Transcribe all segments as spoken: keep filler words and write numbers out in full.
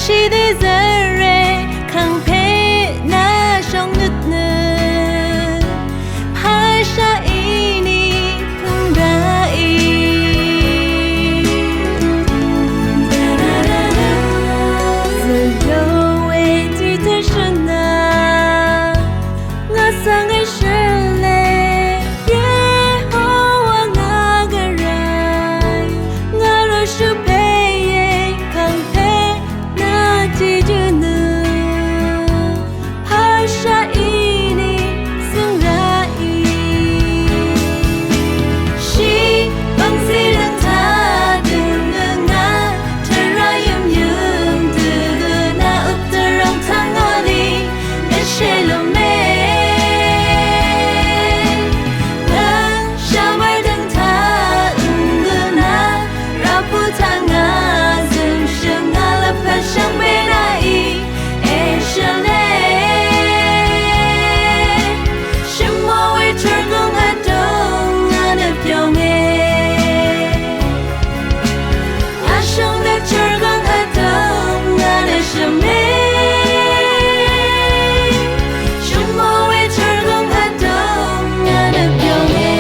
Shi de zare hkang hpe na shawng ngut nu, hpa sha ini hpung ra i. Zalaw e jijai shana, nga sang ai shaloi, Yehowa nga garai, nga rawt shu hpe ye hkang hpe na chyeju nu, hpa sha ini sung ra i. Shi bang sirang hta dung nga, tara yum yum du na up tarang htang nga li, na she lum e. Nang shamar dang hta n-gun na, ra hpu hta nga, zum shum nga, lap hpa shang bai na i, e shaloi. Shamaw e htargawng a dawng nga na pyawng e. Ashong dat htargawng a dawng nga na sham e. Shamaw e htargawng a dawng nga na pyawng e.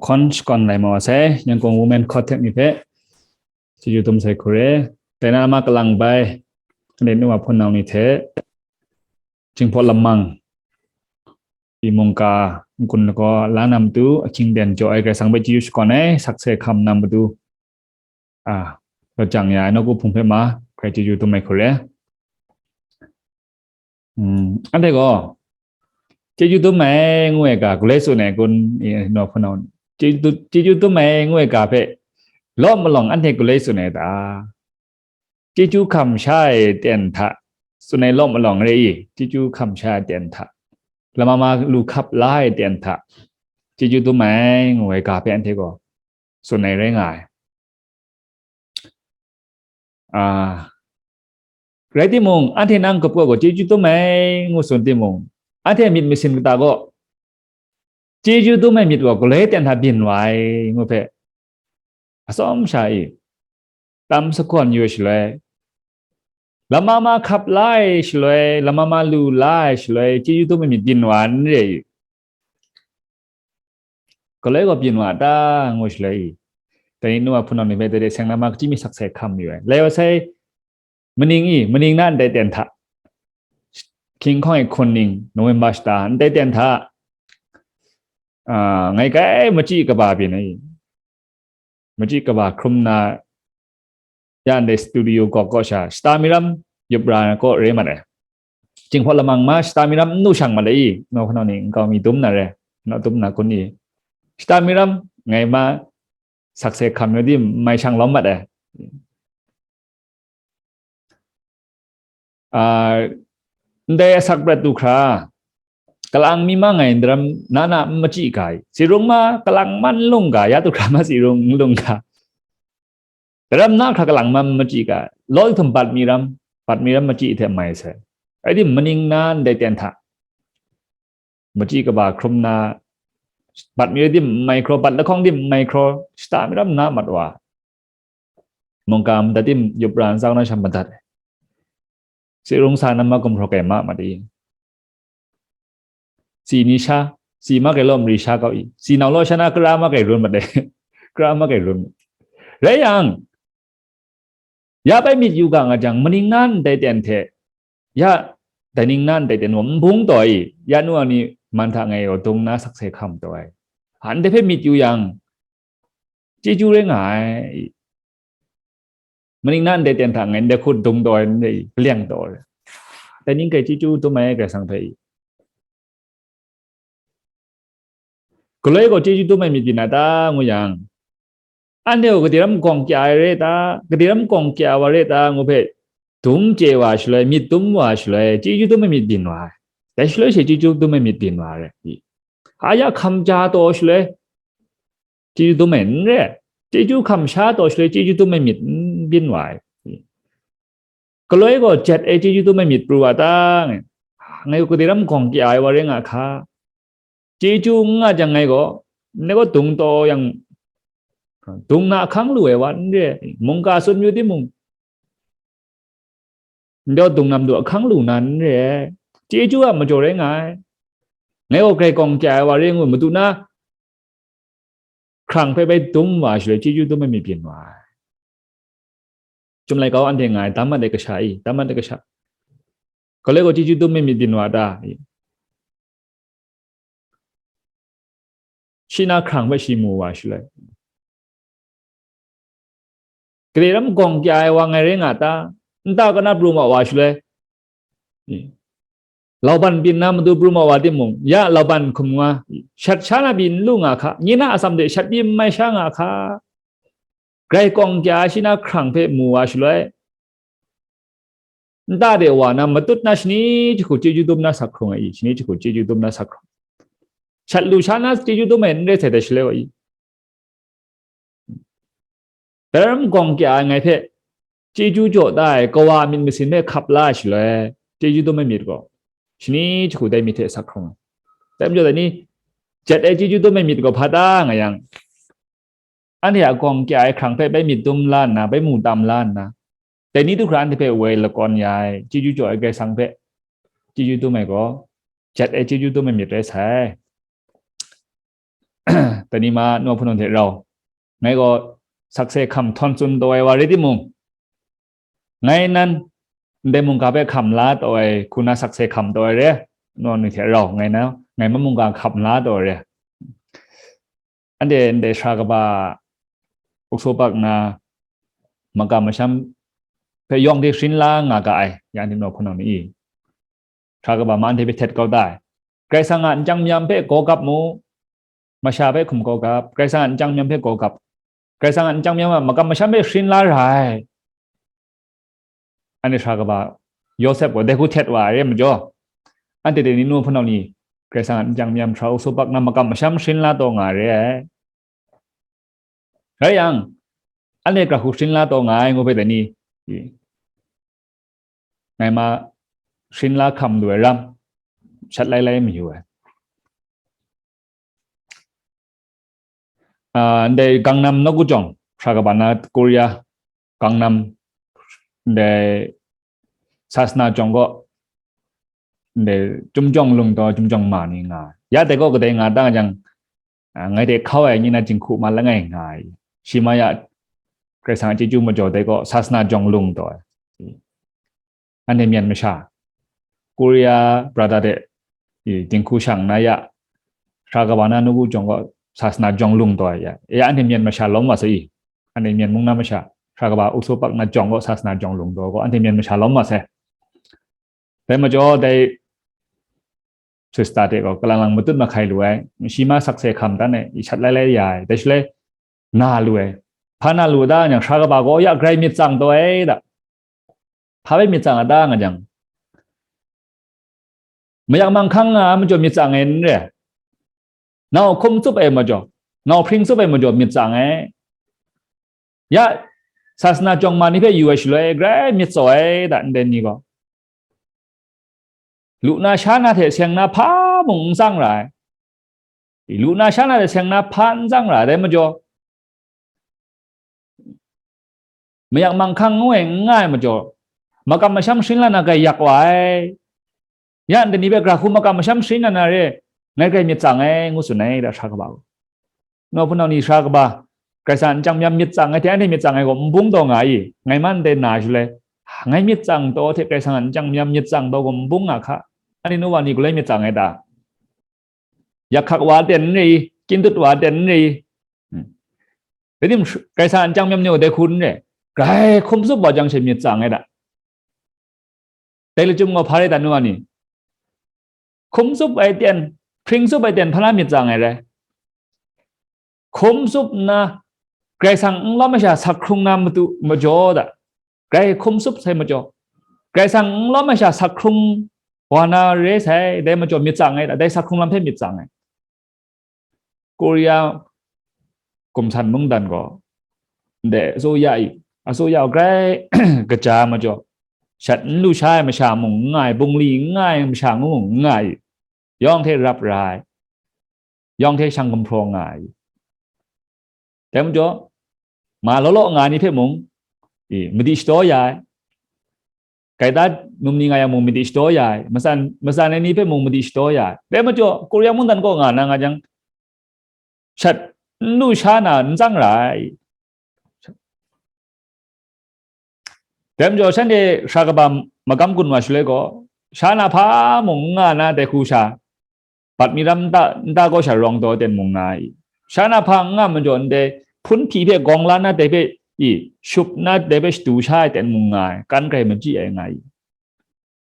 Hkawn shakawn lai ma wa sai, Yangon Women Quartet ni hpe chyeju dum sai hku re. Dai na ma kalang bai, anhte nu wa hpunau ni hte, Jinghpaw Lamang, i mungga n-gun lagaw la na matu, ahkying ten jaw ai Karai Kasang hpe chyeju shakawn ai, sakse hkam na matu, a, lawt jang ya ai nawku hpung hpe ma, hkrai chyeju dum ai hku re. Mm, anhte gaw, chyeju dum ai ngu ai ga, galoi tsun ai kun, i, nu wa hpunau, chyeju, chyeju dum ai ngu ai ga hpe, lawm malawng anhte galoi tsun ai ta? Chyeju hkam sha ai ten hta, tsun ai lawm malawng re i, chyeju hkam sha ai ten hta, lama ma lu hkap la ai ten hta, chyeju dum ai ngu ai ga hpe anhte gaw tsun ai rai nga ai. Ah, rai timung, anhte nang kapu gaw chyeju dum ai ngu tsun timung, anhte myit masin kata gaw, chyeju dum ai myit gaw galoi ten hta byin wa ai ngu hpe, atsawm sha i, tam sahkawn yu ai shaloi, lama ma hkap la ai shaloi, lama ma lu la ai shaloi, chyeju dum ai myit byin wa n re i. Galoi gaw byin wa ta ngu shaloi i, dai ni nu wa hpunau ni hpe dai de seng na ma kachyi mi sakse hkam yu ai. Lai wa sai, maning i, maning na ndai ten hta, hkying hkawng e hkun ning, November shata, ndai ten hta, ah, ngai kai machyi kaba byin ai. Machyi kaba hkrum na, ya ndai studio gawk gaw sha, shata mi ram yup ra gaw re mat ai. Jinghpaw Lamang ma shata mi ram n lu shang mat ai i, nu wa hpunau ni nkau mi dum na re, naw dum na kun i. Shata mi ram ngai ma sakse hkam yu di mai shang lawm mat ai. Ah, ndai asak prat du hkra, kalang mi mang ai ndaram na na n machyi ga i, tsi rung ma kalang man lung ga, ya du hkra ma tsi rung n lung ga. Daram na hkra kalang man machyi ga, law htum bat mi ram, bat mi ram machyi hte mai sai. Rai tim, maning na ndai ten hta, machyi kaba hkrum na, bat mi rai tim n mai hkraw, bat lahkawng tim n mai hkraw, shata mi ram na mat wa. Mungga madat tim yup ra n tsau na sham madat ai. Si rung sa na ma gumhpraw kai ma mat i. Si ni sha, si ma kai law mari sha kau i. Si nau law sha na kara ma kai run mat ai. Kara ma kai run. Rai yang, ya bai myit yu ga nga jang, maning na ndai ten hte, ya, dai ning na ndai ten wa nbung taw i, ya nu a ni man hta ngai gaw dung na sakse hkam taw ai. Anhte hpe myit yu yang, chyeju rai nga ai. Maning na ndai ten hta ngai ndai hku dung taw ai, ndai kaleng taw ai. Dai ning kai chyeju dum ai Karai Kasang hpe i. Galoi gaw chyeju dum ai myit byin na ta ngu yang, anhte gaw gade ram gawng kya ai re ta, gade ram gawng kya wa re ta ngu hpe, dum chye wa shaloi, myit dum wa shaloi, chyeju dum ai myit byin wa ai. Dai shaloi she chyeju dum ai myit byin wa ai re. A ya hkam ja taw shaloi, Chyeju dum ai n re ai. Chyeju hkam sha taw shaloi chyeju dum ai myit n byin wa ai. Galoi gaw jat e chyeju dum ai myit pru wa ta? Ngai, ngai gaw kadai ram gawng kya ai wa rai nga hka. Chyeju n nga jang ngai gaw, ndai gaw dung taw yang, dung na ahkang lu ai wa n re ai. Mungga tsun yu timung, ndai dung nam du ahkang lu na n re ai. Chyeju a majaw rai nga ai. Ngai gaw grai gawng kya ai wa rai ngu, madu na hkrang hpe bai dum wa shaloi, chyeju dum ai myit byin wa ai. Chyum laika anhte nga ai, dam mat ai kasha i, dam mat ai kasha. Galoi gaw chyeju dum ai myit byin wa ta? Shi na hkrang hpe shi mu wa shaloi, kadai ram gawng kya ai wa ngai rai nga ta? Nta kana pru ma wa shaloi, lauban byin na matu pru ma wa timung, ya lauban hkum nga, shat sha na pyi n lu nga hka, nye na atsam de shat pyi n mai sha nga hka. Grai gawng kya ai shi na hkrang hpe mu wa shaloi, nta de wa na matut na shani jahku chyeju dum na sak hkrung ai i, shani jahku chyeju dum na sak hkrung. Shat lu sha na chyeju dum ai n rai sai dai shaloi wa i. Dai ram gawng kya ai ngai hpe chyeju jaw da ai kawa a myit masin hpe hkap la ai shaloi, chyeju dum ai myit gaw shani jahku dai myit hte sak hkrung ai. Dai majaw dai ni, jat ai chyeju dum ai myit gaw hpa ta nga yang, anhte a gawng kya ai hkrang hpe bai myit dum la nna, bai mu tam la nna, dai ni du hkra anhte hpe woi lakawn ya ai, chyeju jaw ai Karai Kasang hpe chyeju dum ai gaw, jat ai chyeju dum ai myit rai sai. Dai ni ma, nu hpunau hte rau, ngai gaw sakse hkam htawn tsun taw ai wa rai timung, ngai nan ndai mungga hpe hkam la taw ai, hku na sakse hkam taw ai re, nu ni hte rau, ngai na, ngai ma mungga hkam la taw ai re. Anhte ndai sara kaba ukso pak na makam masham hpe yawng de sharin la nga ga ai, ya anhte nu hpunau ni i, sara kaba ma anhte hpe htet kau da ai. Karai Kasang a nchyang myam hpe gaw gap mu, masha hpe hkum gaw gap, Karai Kasang a nchyang myam hpe gaw gap, Karai Kasang a nchyang myam a makam masham hpe sharin la ra ai. Anhte sara kaba Yawsep gaw dai hku htet wa ai re majaw, anhte dai ni nu hpunau ni, Karai Kasang a nchyang myam sara ukso pak na makam masham sharin la taw nga re ai. Rai yang, anhte gara hku sharin la taw nga ai ngu hpe dai ni, ngai ma sharin la hkam lu ai ram, shat lai lai mayu ai. Ah, ndai Gangnam nawku jawng, sara kaba na Korea, Gangnam, ndai sasana jawng gaw, ndai Chyum Jawng Lung taw Chyum Jawng Ma ni nga ai. Ya dai gaw kadai nga ta jang, ah, ngai hte hkau ai ni na jinghku ma langai nga ai. Shi ma ya, Karai Kasang a chyeju majaw dai gaw sasana jawng lung taw ai. Anhte myen masha, Korea brother de, i, dinghku shang na ya, sara kaba na nawku jawng gaw sasana jawng lung taw ai ya. Ya anhte myen masha lawm wa sai i, anhte myen mung na masha, sara kaba ukso pak na jawng gaw sasana jawng lung taw gaw, anhte myen masha lawm wa sai. Dai majaw, dai Khrista hte gaw kalang lang matut mahkai lu ai, shi ma sakse hkam dan ai, i shat lai lai ya ai, dai shaloi na lu ai. Hpa na lu da yang, sara kaba gaw ya grai myit tsang taw ai da. Hpa bai myit tsang a ta nga jang, mayak manghkang nga ai majaw myit tsang ai n re. Nau hkum tsup ai majaw, nau hpring tsup ai majaw myit tsang ai. Ya, sasana jawng ma ni hpe yu ai shaloi, grai myit tsaw ai da, ndai ni gaw. Lu na sha na hte seng na hpa mung n tsang ra ai. Lu na sha na hte seng na hpa n tsang ra ai dai majaw, mayak manghkang ngu ai n nga ai majaw, makam masham sharin la na grai yak wa ai. Ya ndai ni hpe gara hku makam masham sharin la na re, ngai grai myit tsang ai, ngu tsun ai da, sara kaba gaw. Nau hpunau ni, sara kaba, Karai Kasang a nchyang myam myit tsang ai hte anhte myit tsang ai gaw nbung taw nga i, ngai man ndai na shaloi, ngai myit tsang taw hte Karai Kasang a nchyang myam myit tsang taw gaw nbung nga hka. Anhte nu wa ni galoi myit tsang ai ta? Yak hkak wa ten n re i, kyintut wa ten n re i. Hmm. Dai tim Karai Kasang a nchyang myam ni gaw dai hku n re, grai hkum tsup wa jang she myit tsang ai da. Dai lachyum gaw hpa rai ta nu wa ni? Hkum tsup ai ten, hpring tsup ai ten hpa na myit tsang ai rai? Hkum tsup nna, Karai Kasang n lawm ai sha sak hkrung na matu majaw da, grai hkum tsup sai majaw, Karai Kasang n lawm ai sha sak hkrung wa na re sai, dai majaw myit tsang ai da, dai sak hkrung lam hpe myit tsang ai. Korea kumsan mungdan gaw, ndai asuya i, asuya grai kaja majaw, shat n lu sha ai masha mung n nga ai, bungli n nga ai masha mung n nga ai, yawng hte rap ra ai, yawng hte shang gumhpraw nga ai. Dai majaw, ma law law nga ai ni hpe mung, i, madi shadaw ya ai, gaida num ni nga yang mung madi shadaw ya ai, matsan, matsan ai ni hpe mung madi shadaw ya ai. Dai majaw, Korea mungdan kaw nga na nga jang, shat n lu sha na n tsang ra ai. Dai majaw, shanhte hkra kaba magam gun wa shaloi gaw, sha na hpa mung n nga na dai hku sha, bat mi ram nta, nta gaw sha rawng taw ten mung nga ai. Sha na hpa n nga majaw, ndai hpun hpyi hpe gawng la na dai hpe i, shup na dai hpe shadu sha ai ten mung nga ai, kan grai machyi ai nga ai.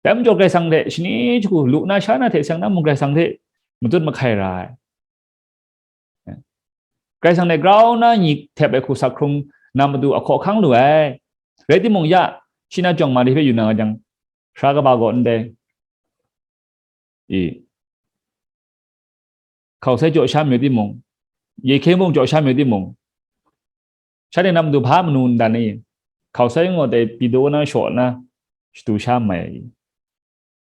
Dai majaw, Karai Kasang hte shani jahku lu na sha na hte seng na mung Karai Kasang hte matut mahkai ra ai. Karai Kasang hte grau na nyi htep ai hku sak hkrung na matu ahkaw ahkang lu ai. Rai timung, ya, shi na jawng ma ni hpe yu na nga jang, hkra kaba gaw ndai, i, hkau sai jaw sha mayu timung, yehkye mung jaw sha mayu timung, shanhte na matu hpa manu n dan i? Hkau sai gaw dai pido na shaw na shadu sha mai ai.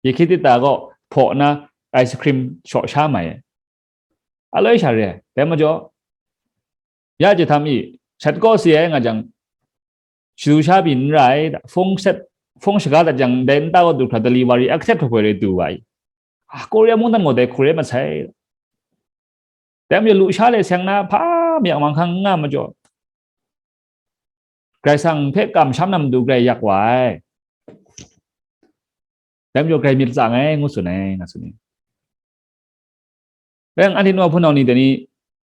Yehkye tita gaw hpaw na ice cream shaw sha mai ai. Aloi sha re ai. Dai majaw, ya jahtam i, shat kaw si ai nga jang, shadu sha pyi n ra ai, hpung set, hpung shaga dat jang, dai nta gaw du hkra delivery a kaset hkoi hkoi re du wa ai. Ah, Korea mungdan gaw dai hku re masai. Dai majaw, lu sha le seng na hpa mayak manghkang n nga majaw, Karai Kasang hpe kamsham na matu grai yak wa ai. Dai majaw, grai myit tsang ai, ngu tsun ai, nga tsun ai. Rai yang, anhte nu a hpunau ni dai ni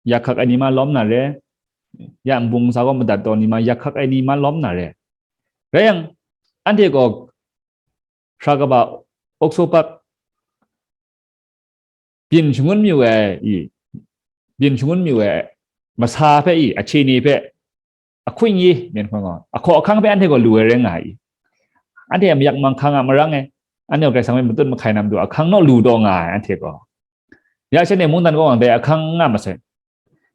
yak hkak ai ni ma lawm na re, ya nbung ntsa gaw madat taw ni ma yak hkak ai ni ma lawm na re. Rai yang, anhte gaw hkra kaba okso pak byin shangun mayu ai i, byin shangun mayu ai masa hpe i, ahkying ni hpe, ahkying ni, myen hkawng gaw, ahkaw ahkang hpe anhte gaw lu ai rai nga i. Anhte a mayak manghkang a marang e, anhte gaw Karai Kasang hpe matut mahkai na matu ahkang naw lu taw nga ai, anhte gaw. Ya shanhte mungdan kaw wa dai ahkang n nga masai.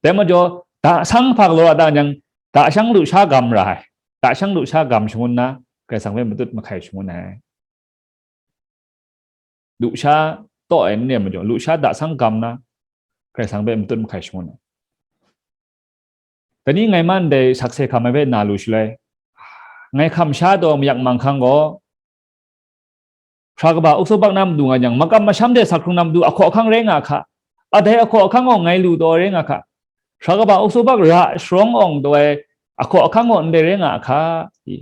Dai majaw, da shang hpa galaw ra da jang, da shang lu sha gam ra ai. Da shang lu sha gam shangun na, Karai Kasang hpe matut mahkai shangun ai. Lu sha taw ai n re majaw, lu sha da shang gam na, Karai Kasang hpe matut mahkai shangun ai. Dai ni ngai man dai sakse hkam ai hpe na lu shaloi, ngai hkam sha taw mayak manghkang gaw, hkra kaba okso pak na matu nga jang, makam masham de sak hkrung na matu ahkaw ahkang rai nga hka. A, dai ahkaw ahkang gaw ngai lu taw rai nga hka. Hkra kaba okso pak ra sharawng awng taw ai ahkaw ahkang gaw ndai rai nga hka. I.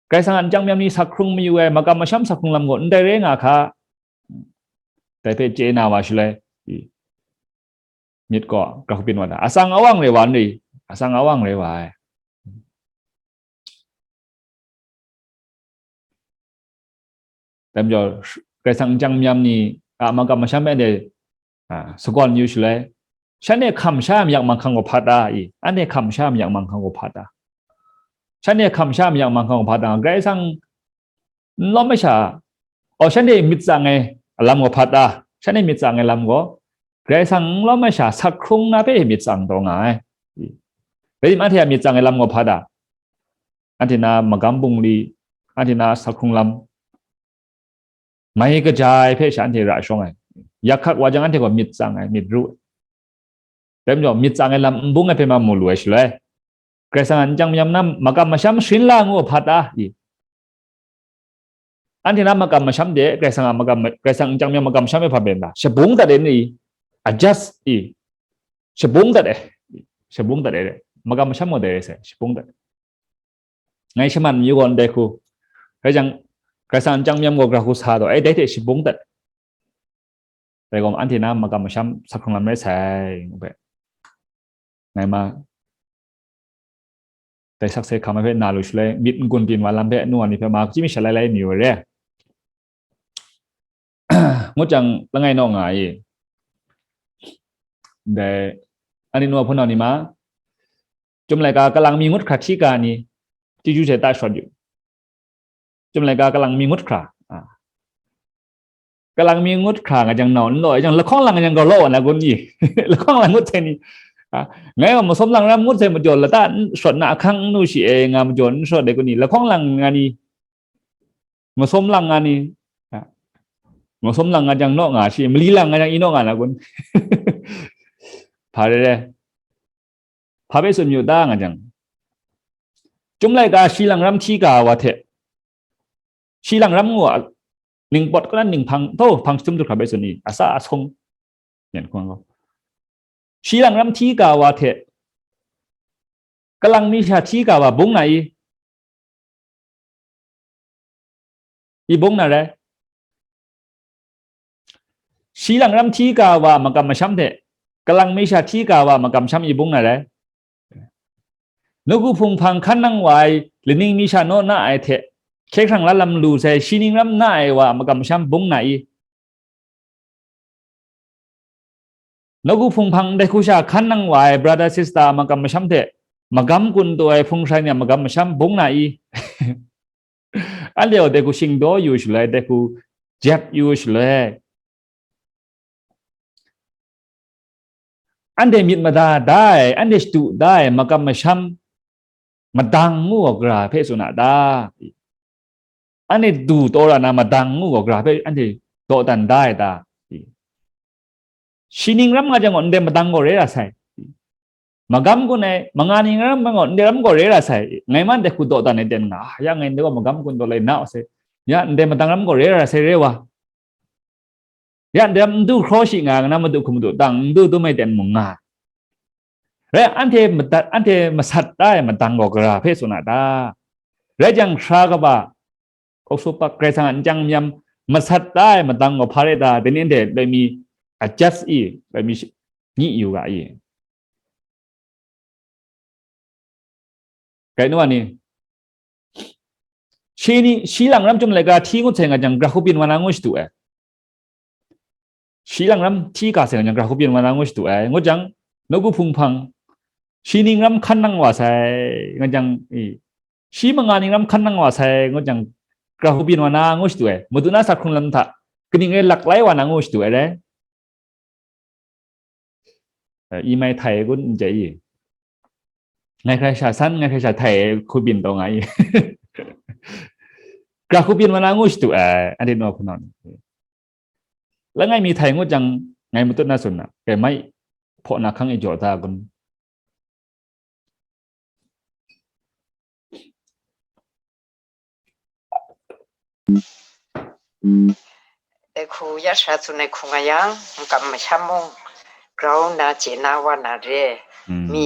Karai Kasang a nchyang myam ni sak hkrung mayu ai, makam masham sak hkrung lam gaw ndai rai nga hka. Dai hpe chye na wa shaloi, i, myit gaw grau byin wa ta, atsang awang rai wa n ri, atsang awang rai wa ai. Dai majaw, Karai Kasang nchyang myam ni a makam masham e de, a, sagawn yu shaloi, shanhte hkam sha ai mayak manghkang gaw hpa ta i? Anhte hkam sha ai mayak manghkang gaw hpa ta? Shanhte hkam sha ai mayak manghkang gaw hpa ta? Karai Kasang n lawm ai sha, aw, shanhte myit tsang ai lam gaw hpa ta? Shanhte myit tsang ai lam gaw, Karai Kasang n lawm ai sha sak hkrung na hpe myit tsang taw nga ai. Rai tim, anhte a myit tsang ai lam gaw hpa ta? Anhte na magam bungli, anhte na sak hkrung lam, mai kaja ai hpe sha anhte ra shawng ai. Yak hkak wa jang, anhte gaw myit tsang ai, myit ru ai. Dai majaw, myit tsang ai lam n bung ai hpe ma mu lu ai shaloi, Karai Kasang a nchyang myam na makam masham sharin la ngu hpa ta i? Anhte na makam masham de, Karai Kasang a makam, Karai Kasang nchyang myam makam masham e hpa ben ta? Shabung dat e ni? Adjust i? Shabung dat e. Shabung dat e. Makam masham gaw dai rai sai, shabung dat e. Ngai shaman mayu gaw ndai hku. Rai jang, Karai Kasang nchyang myam gaw grau hku sa taw, e, dai hte shabung dat. Dai gaw, anhte na makam masham sak hkrung lam rai sai, ngu hpe. Ngai ma, dai sakse hkam ai hpe na lu shaloi, myit n-gun byin wa lam hpe, nu wa ni hpe ma, kachyi mi sha lai lai mayu ai re. Ngut jang, langai naw nga ai. Dai, anhte nu wa hpunau ni ma, Chyum laika kalang mi ngut hkra hti ga ni, chyeju hte ta shawt yu. Chyum laika kalang mi ngut hkra, a. Kalang mi ngut hkra nga jang nau n law, jang lahkawng lang jang gaw law wa na gun i? Lahkawng lang ngut sai ni, A, ngai gaw masawm lang ram ngut sai majaw, lata n shawt na ahkang n nu shi e nga majaw n shawt de kun ni, lahkawng lang nga ni, masawm lang nga ni, a, masawm lang nga jang naw nga shi, mali lang nga jang i naw nga na kun? Hpa re re. Hpa hpe tsun yu ta nga jang, Chyum laika shi lang ram hti ka wa hte, shi lang ram ngu a, ningpawt kanan ninghpang, tau hpang chyum du hkra bai tsun i, asa asung, yan hkawng gaw, shi lang ram hti ka wa hte, kalang mi sha hti ka wa bung na i? I bung na rai. Shi lang ram hti ka wa makam masham hte, kalang mi sha hti ka wa makam masham i bung na rai. Nawku hpung hpang hkan nang wa ai laning mi sha naw na ai hte, hkye hkrang la lam lu sai shi ning ram na ai wa makam masham bung na i? Nawku hpung hpang ndai hku sha hkan nang wa ai brother sister makam masham hte, magam kun taw ai hpung hkrai ni a makam masham bung na i? Anhte gaw dai hku shingdaw yu shaloi, dai hku jep yu shaloi, anhte myit mada da ai, anhte shadu da ai makam masham madang ngu gaw gara hpe tsun a ta? Anhte du taw ra na madang ngu gaw gara hpe anhte dawdan da ai ta? Shi ning ram nga jang gaw ndai madang gaw rai ra sai. Magam kun ai manga ning ram gaw ndai ram gaw rai ra sai. Ngai man dai hku dawdan ai ten nga, "Ah, ya ngai ndai gaw magam kun taw lai na wa sai. Ya ndai madang ram gaw rai ra sai, rai wa. Ya ndai ram n du hkraw shi nga, nga na madu hku madu tang n du dum ai ten mung nga." Rai, anhte madat, anhte masat da ai madang gaw gara hpe tsun a ta? Rai jang, hkra kaba, kawk supak Karai Kasang a nchyang myam masat da ai madang gaw hpa rai ta? Dai ni anhte loi mi adjust i, loi mi shi-, nyi yu ga i. Rai nu wa ni? Shi ni, shi lang ram Chyum laika hti ngut sai nga jang, gara hku byin wa na ngu shadu ai. Shi lang ram hti ka sai nga jang, gara hku byin wa na ngu shadu ai. Ngut jang, nawku hpung hpang, shi ning ram hkan nang wa sai nga jang, i, shi manga ning ram hkan nang wa sai ngut jang, gara hku byin wa na ngu shadu ai. Madu na sa hkrung lam hta, kaning rai lak lai wa na ngu shadu ai rai. Eh, i mai htai ai kun n chye i. Ngai hkrai sha san, ngai hkrai sha htai ai hku byin taw nga i. Gara hku byin wa na ngu shadu ai, anhte naw hpunau ni. Langai mi htai ngut jang, ngai matut na tsun na, kai mai, hpaw na hkang e jaw ta kun? Dai hku ya sara tsun ai hku nga yang, n kam masham mung, grau na chye na wa na re, mm, mi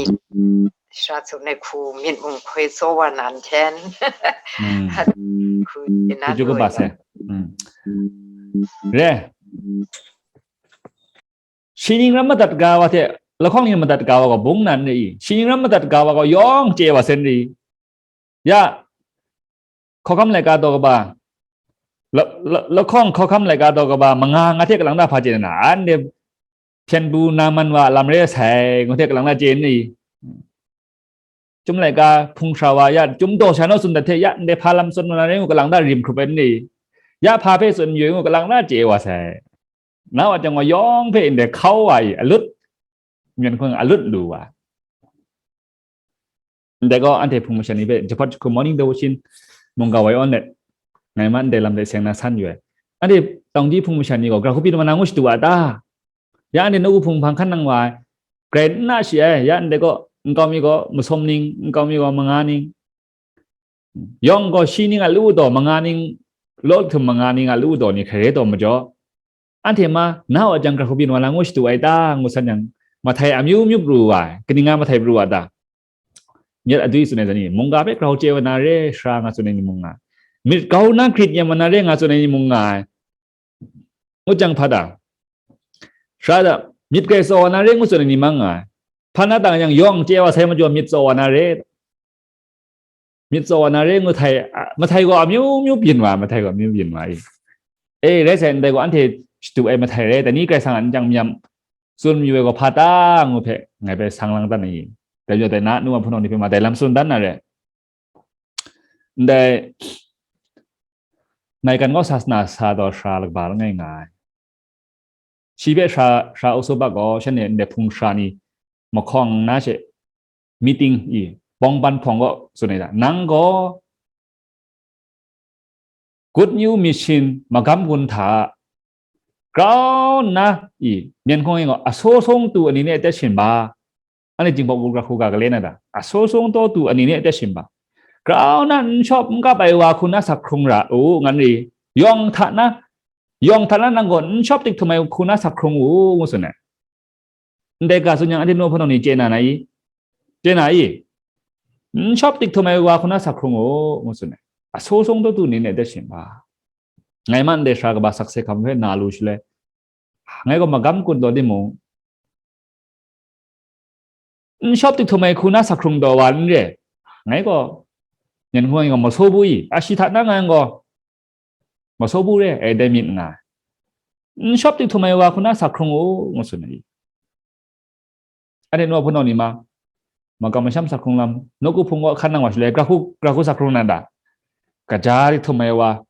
sara tsun ai hku myit mung hkoi tsaw wa na nhten, mm, hku chye na. Chye lu kaba ai se. Mm. Re. Shi ning ram madat ga wa hte, lahkawng ning madat ga wa gaw bung na n re i? Shi ning ram madat ga wa gaw yawng chye wa sen re i? Ya, hkawhkam laika taw kaba, la-, la-, lahkawng hkawhkam laika taw kaba manga nga hte kalang da hpa chye na, anhte hpyen pru na man wa lam re sai, ngu hte kalang da chye n re i? Chyum laika hpung sara wa ya, Chyum daw sha naw tsun dat hte, ya ndai hpa lam tsun wa na rai ngu, kalang da rim hkrup ai n re i? Ya hpa hpe tsun yu ai ngu, kalang da chye wa sai. Na wa jang gaw yawng hpe ndai hkau wa i, alut, myen hkun alut lu wa. Ndai gaw anhte hpung masha ni hpe, Jahpawt Jahku morning devotion mungga wai awn let, ngai ma ndai lam de seng na san yu ai. Anhte Taungji hpung masha ni gaw, gara hku byin wa na ngu shadu wa ta? Ya anhte nawku hpung hpang hkan nang wa ai, grai n na shi ai, ya ndai gaw, nkau mi gaw masawm ning, nkau mi gaw manga ning, yawng gaw shi ning a lu daw, manga ning, law htum manga ning a lu daw ni hkrai re taw majaw, anhte ma, na wa jang gara hku byin wa na ngu shadu ai ta, ngu san yang, mahtai amyu myu pru wa ai, kaning nga mahtai pru wa ta? Myit adwi tsun ai zawn ni, mungga hpe grau chye wa na re, sara nga tsun ai ni mung nga ai. Myit grau na hkrit yen wa na re nga tsun ai ni mung nga ai. Ngut jang hpa ta? Sara da, myit grai tsaw wa na re ngu tsun ai ni mang nga ai. Hpa na tang yang yawng chye wa sai majaw myit tsaw wa na re. Myit tsaw wa na re ngu htai, a, mahtai gaw amyu myu byin wa, mahtai gaw amyu byin wa i. E, rai sai, ndai gaw anhte shadu ai mahtai rai, dai ni Karai Kasang a nchyang myam tsun mayu ai gaw hpa ta ngu hpe ngai hpe sang lang dan ai i. Dai majaw dai na nu a hpunau ni hpe ma dai lam tsun dan na re. Ndai, ngai kan gaw sasana sa taw sara lagba langai nga ai. Shi hpe sara, sara Uso Bak gaw shanhte ndai hpung sara ni mahkawng na she, meeting i, bawngban hpawng gaw tsun ai da. Nang gaw Good News Mission magam gun hta grau nna i, myen hkawng e gaw, aso song tu ani ne tet shin ba. Ani jingpawk gu kra hku ga gale na da. Aso song taw tu ani ne tet shin ba. Grau nna n shawp n kap ai wa hku na sak hkrung ra u, ngan ri. Yawng hta na, yawng hta na nang gaw n shawp tik htum ai hku na sak hkrung u, ngu tsun ai. Ndai ga tsun yang, anhte nu hpunau ni chye na na i? Chye na i? N shawp tik htum ai wa hku na sak hkrung u, ngu tsun ai. Aso song taw tu ni ne tet shin ba. Ngai ma ndai sara kaba sakse hkam hpe na lu shaloi, ngai gaw magam gun taw timung, n shawp tik htum ai hku na sak hkrung taw wa n re. Ngai gaw, nyan hku ngai gaw maso bu i, a shi hta na ngai gaw, maso bu re, ai dai myit nga ai. N shawp tik htum ai wa hku na sak hkrung u, ngu tsun ai. Anhte nu hpunau ni ma, makam masham sak hkrung lam, nawku hpung kaw hkan nang wa shaloi, kra hku, kra hku sak hkrung na da. Kaja tik htum ai wa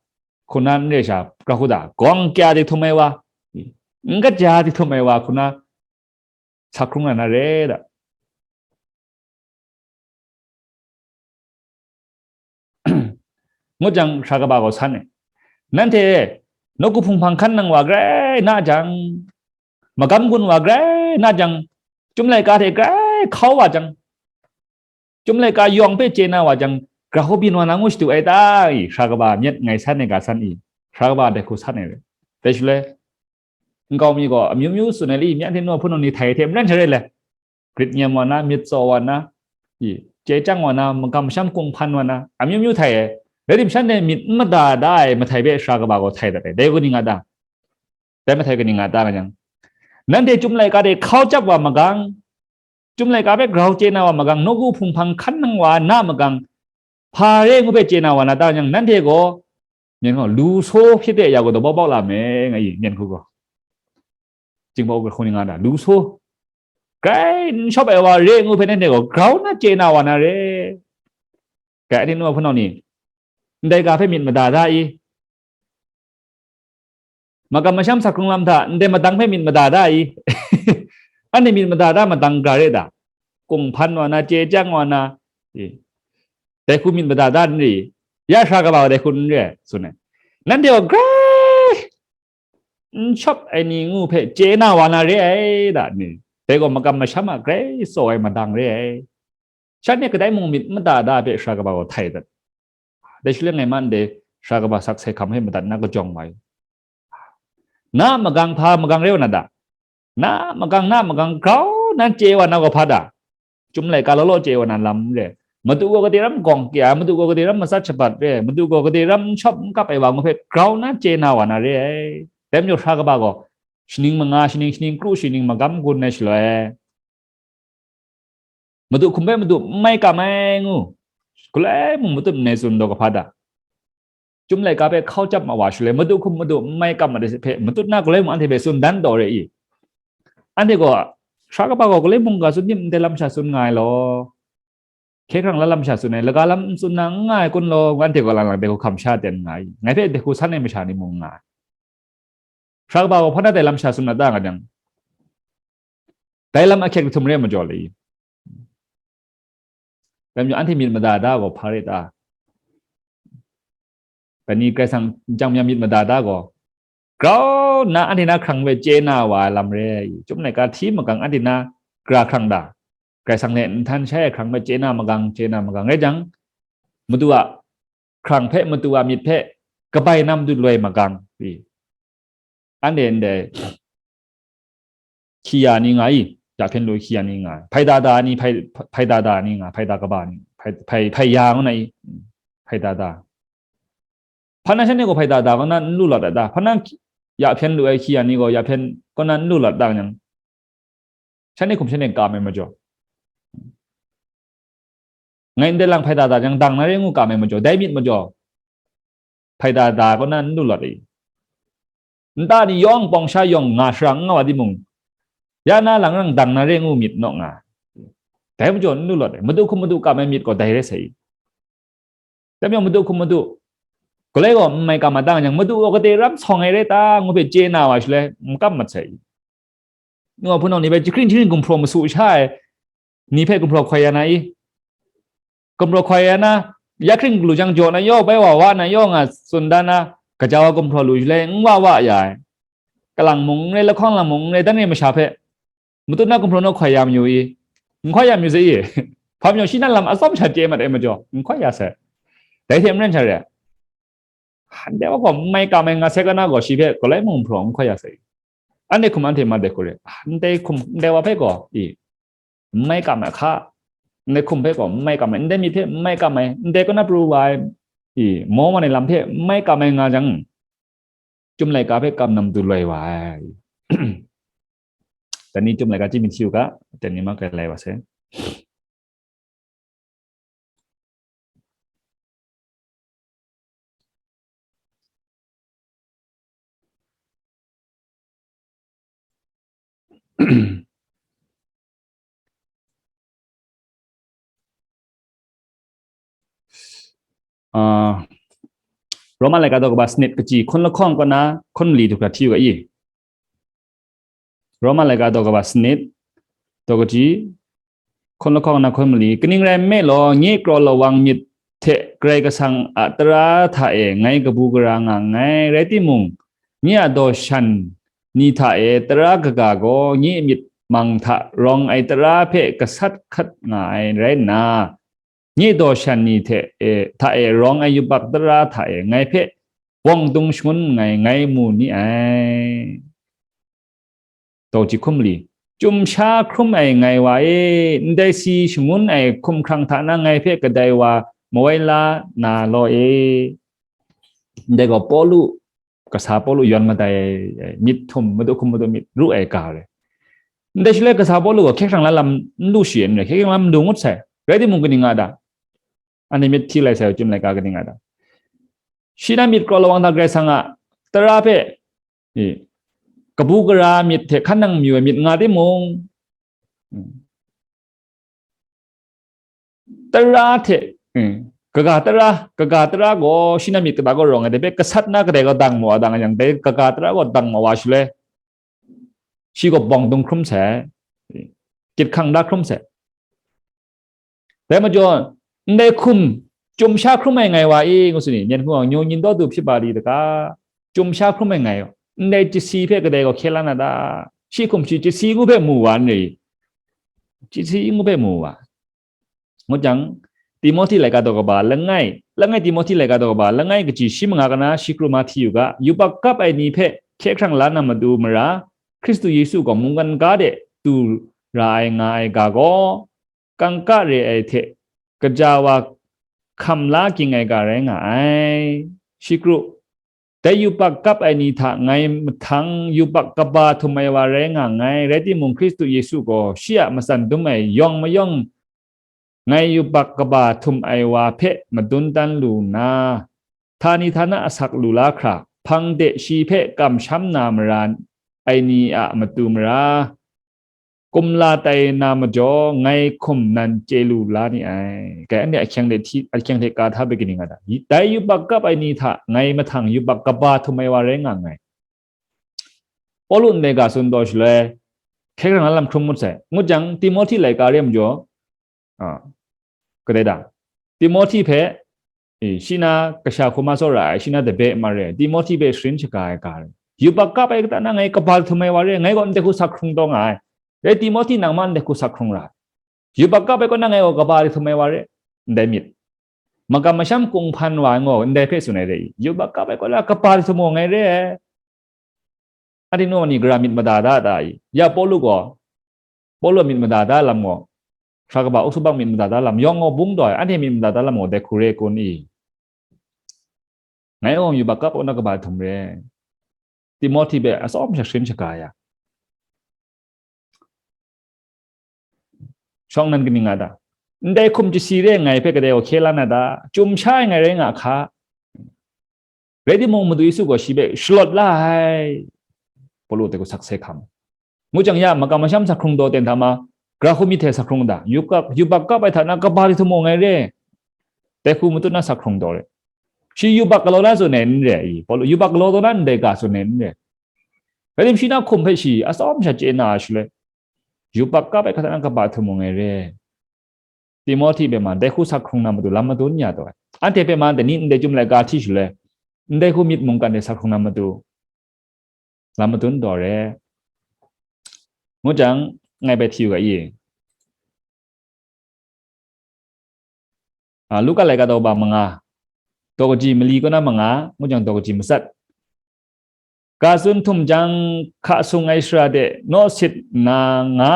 hku na n re sha, kra hku da. Gawng kya tik htum ai wa, n kaja tik htum ai wa hku na sak hkrung na na re da. Ngut jang, sara kaba gaw san ai. Nanhte nawku hpung hpang hkan nang wa grai na jang, magam gun wa grai na jang, Chyum laika hte grai hkau wa jang, Chyum laika yawng hpe chye na wa jang, grahku byin wa na ngu shadu ai ta i, sara kaba myit ngai san ai ga san i, sara kaba dai hku san ai re. Dai shaloi, nkau mi gaw amyu myu tsun ai le, myi anhte nu hpunau ni htai hte maren hte rai le, grit nyem wa na, myit tsaw wa na, i, chye chyang wa na, makam masham kung hpan wa na, amyu myu htai ai. Rai tim, shanhte myit n mada da ai mahtai hpe sara kaba gaw htai dat ai. Dai kaning nga ta? Dai mahtai kaning nga ta nga yang, nanhte Chyum laika hte hkau chyap wa magang, Chyum laika hpe grau chye na wa magang, nawku hpung hpang hkan nang wa na magang, hpa re ngu hpe chye na wa na ta yang, nanhte gaw, myen gaw, lu so hpyi de ya gaw, daw bawk bawk la me, nga i, myen hku gaw. Jingpawk gu hku ni nga na, lu so. Grai n shawp ai wa re ngu hpe nanhte gaw, grau na chye na wa na re. Grai, anhte nu hpunau ni, ndai ga hpe myit mada da i? Makam masham sak hkrung lam hta ndai madang hpe myit mada da i? Anhte myit mada da madang ga re da? Kung hpan wa na, chye chyang wa na, i, dai hku myit mada da n re i? Ya sara kaba dai hku n re ai, tsun ai. Nanhte gaw grai n shawp ai ni ngu hpe chye na wa na re ai da ni? Dai gaw makam masham a grai tsaw ai madang re ai. Shanhte kadai mung myit mada da hpe sara kaba gaw htai dat. Dai shaloi ngai ma ndai sara kaba sakse hkam hpe madat na kajawng wa i. Na magang hpa magang re wa na da? Na magang, na magang grau nan chye wa na gaw hpa da? Chyum laika law law chye wa na lam re. Madu gaw gade ram gawng kya, madu gaw gade ram matsat shabat re, madu gaw gade ram n shawp n kap ai wa ngu hpe grau nan chye na wa na re ai. Dai majaw sara kaba gaw, shaning manga, shaning, shaning kru, shaning magam gun ai shaloi, madu hkum hpe madu n mai kam ai ngu, galoi mung matut nnai tsun taw kahpa da? Chyum laika hpe hkau chyap ma wa shaloi, madu hkum madu n mai kam ma hpe matut na galoi mung anhte hpe tsun dan taw re i? Anhte gaw, sara kaba gaw galoi mung ga tsun nim ndai lam sha tsun nga ai law, hkye hkrang la lam sha tsun ai, laga lam n tsun na n nga ai kun law, anhte gaw lang lang dai hku hkam sha ten nga i, ngai hpe dai hku san ai masha ni mung nga ai. Sara kaba gaw hpa na dai lam sha tsun na ta nga jang, dai lam ahkyek jahtum re majaw le i? Dai majaw anhte myit mada da gaw hpa re ta? Dai ni Karai Kasang chyam myit mada da gaw, grau nna anhte na hkrang hpe chye na wa ai lam re ai. Chyum laika hti magang anhte na gara hkrang da? Karai Kasang hte nhtan shai ai hkrang hpe chye na magang, chye na magang rai jang, madu a hkrang hpe, madu a myit hpe kabai na madu loi magang, i. Anhte ndai hkya ni nga i, ya hpyen lu hkya ni nga, hpai da da ni, hpai, hpai da da ni nga, hpai da kaba ni, hpai, hpai, hpai ya ngu na i, hpai da da. Hpa na shanhte gaw hpai da da kaw na n lu lawt ai ta? Hpa na ya hpyen lu ai hkya ni gaw ya hpyen kaw na n lu lawt ta yang, shanhte hkum shanhte kam ai majaw, ngai ndai lang hpai da da yang dang na re ngu kam ai majaw, dai myit majaw, hpai da da kaw na n lu lawt ai. Nta ni yawng pawng sha yawng nga sharang n nga wa timung, ya na lang rang dang na re ngu myit naw nga ai. Dai majaw n lu lawt ai. Madu hkum madu kam ai myit gaw dai rai sai i? Dai majaw madu hkum madu, galoi gaw n mai kam ma ta yang, madu gaw gade ram sawng ai rai ta ngu hpe chye na wa shaloi, n kam mat sai i? Nu wa hpunau ni hpe jahkring jahkring gumhpraw masu sha ai, ni hpe gumhpraw hkoi ya na i? Gumhpraw hkoi ya na, ya hkring galu jang jaw na yaw, bai wa wa na yaw nga tsun dan na, gaja wa gumhpraw lu shaloi n wa wa ya ai. Kalang mung n rai, lahkawng lang mung n rai, dan re masha hpe, matut na gumhpraw naw hkoi ya mayu i? N hkoi ya mayu sai i? Hpa majaw, shi na lam atsawm sha chye mat ai majaw, n hkoi ya sai. Dai hte maren sha re, ndai wa gaw n mai kam ai nga sai, kana gaw shi hpe galoi mung gumhpraw n hkoi ya sai. Anhte hkum anhte ma de hku re, ndai hkum, ndai wa hpe gaw i, n mai kam ai hka, ndai hkum hpe gaw n mai kam ai, ndai myit hpe n mai kam ai, ndai kana pru wa ai, i, maw man ai lam hpe n mai kam ai nga jang, Chyum laika hpe kam na matu loi wa ai. Dai ni Chyum laika chyi myit hti u ga, dai ni ma kai lai wa sai. Ah, Roma laika daw kaba sanit, kaji hkun lahkawng kaw na hkun mali du hkra hti u ga i. Roma laika daw kaba sanit, daw kaji hkun lahkawng na hkun mali, kaning rai nme law, nye kraw lawang myit hte Karai Kasang a tara hta e ngai kabu gara nga nngai, rai timung, nye a daw shan ni hta e tara kaga gaw nye myit mang hta rawng ai tara hpe gasat hkat nga ai rai nna, nye daw shan ni hte e, hta e rawng ai yubak tara hta e ngai hpe bawng dung shangun nngai, ngai mu ni ai. Daw ji hkum mali, Chyum sha hkrum ai ngai wa e, ndai si shangun ai hkumhkrang hta na ngai hpe kadai wa mawai la na law e. Ndai gaw Pawlu, kasa Pawlu yawn madai ai, myit htum, madu hkum madu myit ru ai ga re. Ndai shaloi kasa Pawlu gaw hkye hkrang la lam n lu shi n rai, hkye hkrang lam n lu ngut sai. Rai timung, kaning nga da? Anhte myit hti lai sai, Chyum laika kaning nga da? Shi na myit kraw lawang hta Karai Kasang a tara hpe, i, kabu gara myit hte hkan nang mayu ai myit nga timung, tara hte, mm, kaga tara, kaga tara gaw shi na myit kata gaw rawng ai, dai hpe gasat na kadai gaw dang maw dang yang, dai kaga tara gaw dang maw wa shaloi, shi gaw bawng dung hkrum sai, gyit hkang da hkrum sai. Dai majaw, ndai hkum, Chyum sha hkrum ai ngai wa e, ngu tsun ni, myen hkrum gaw, ညိုညင်သောသူဖြစ်ပါသည်တကား, Chyum sha hkrum ai ngai, ndai chyasi hpe kadai gaw hkye la na ta? Shi hkum shi chyasi ngu hpe mu wa n rai? Chyasi ngu hpe mu wa. Ngut jang, Timohti laika daw kaba langai, langai Timohti laika daw kaba langai kaji shi manga kana shi kru ma hti u ga, yubak kap ai ni hpe hkye hkrang la na matu mara, Hkristu Yesu gaw mungkan ga de du ra ai nga ai ga gaw, kangka re ai hte kaja wa hkam la ging ai ga rai nga ai. Shi kru, dai yubak kap ai ni hta ngai mahtang yubak kaba htum ai wa rai nga nngai, rai timung, Hkristu Yesu gaw shi a matsan dum ai yawng mayawng ngai yubak kaba htum ai wa hpe madun dan lu nna, htani htana asak lu la hkra, hpang de shi hpe kamsham na mara ai ni a matu mara, kumla tai na majaw, ngai hkum nan chye lu la ni ai. Kai, anhte ahkyeng hte hti, ahkyeng hte ka hta beginning a ta? Dai yubak kap ai ni hta ngai mahtang yubak kaba htum ai wa rai nga nngai. Pawlu ndai ga tsun taw shaloi, hkye hkrang na lam hkrum ngut sai. Ngut jang, Timohti laika re majaw, a, kadai da, Timohti hpe, e, shi na kasha hkuma tsawra ai, shi na dabe ma re, Timohti hpe sharin shaga ai ga re. Yubak kap ai kata na ngai kaba htum ai wa re, ngai gaw ndai hku sak hkrung taw nga ai. Rai, Timohti nang ma ndai hku sak hkrung ra ai. Yubak kap ai kaw na ngai gaw kaba htum ai wa re, ndai myit. Makam masham kung hpan wa ai ngaw, ndai hpe tsun ai re i? Yubak kap ai kaw na kaba htum ai ngai re ai. Anhte naw ni gara myit mada da ta i? Ya Pawlu gaw, Pawlu myit mada da lam gaw, hkra kaba usu bang myit mada da lam, yawng gaw bung taw ai, anhte myit mada da lam gaw dai hku re kun i? Ngai gaw yubak kap kaw na kaba htum re. Timohti hpe atsawm sha sharin shaga ya. Shawng nan kaning nga ta? Ndai hkum chyasi re ngai hpe kadai gaw hkye la na ta? Chyum sha ai ngai rai nga hka. Rai timung, Madu Yesu gaw shi hpe shalawt la ai. Pawlu dai hku sakse hkam. Ngu jang ya, makam masham sak hkrung taw ten hta ma, gara hku myit hte sak hkrung ta? Yubak, yubak kap ai hta na kaba htum ai ngai re. Dai hku matut na sak hkrung taw re. Shi yubak galaw na tsun ai n re i? Pawlu yubak galaw taw na ndai ga tsun ai n re. Rai tim, shi na hkum hpe shi atsawm sha chye na ai shaloi, yubak kap ai hkra na kaba htum mung e re. Timohti hpe ma, ndai hku sa hkrung na matu lam madun ya taw ai. Anhte hpe ma, dai ni ndai chyum laika hti shaloi, ndai hku myit mungkan de sa hkrung na matu lam madun taw re. Ngu jang, ngai bai hti u ga i. Ah, Luka laika daw ba manga, daw kaji mali kaw na manga, ngu jang daw kaji matsat. Ga tsun htum jang, hka sung ai sara de naw sit nna nga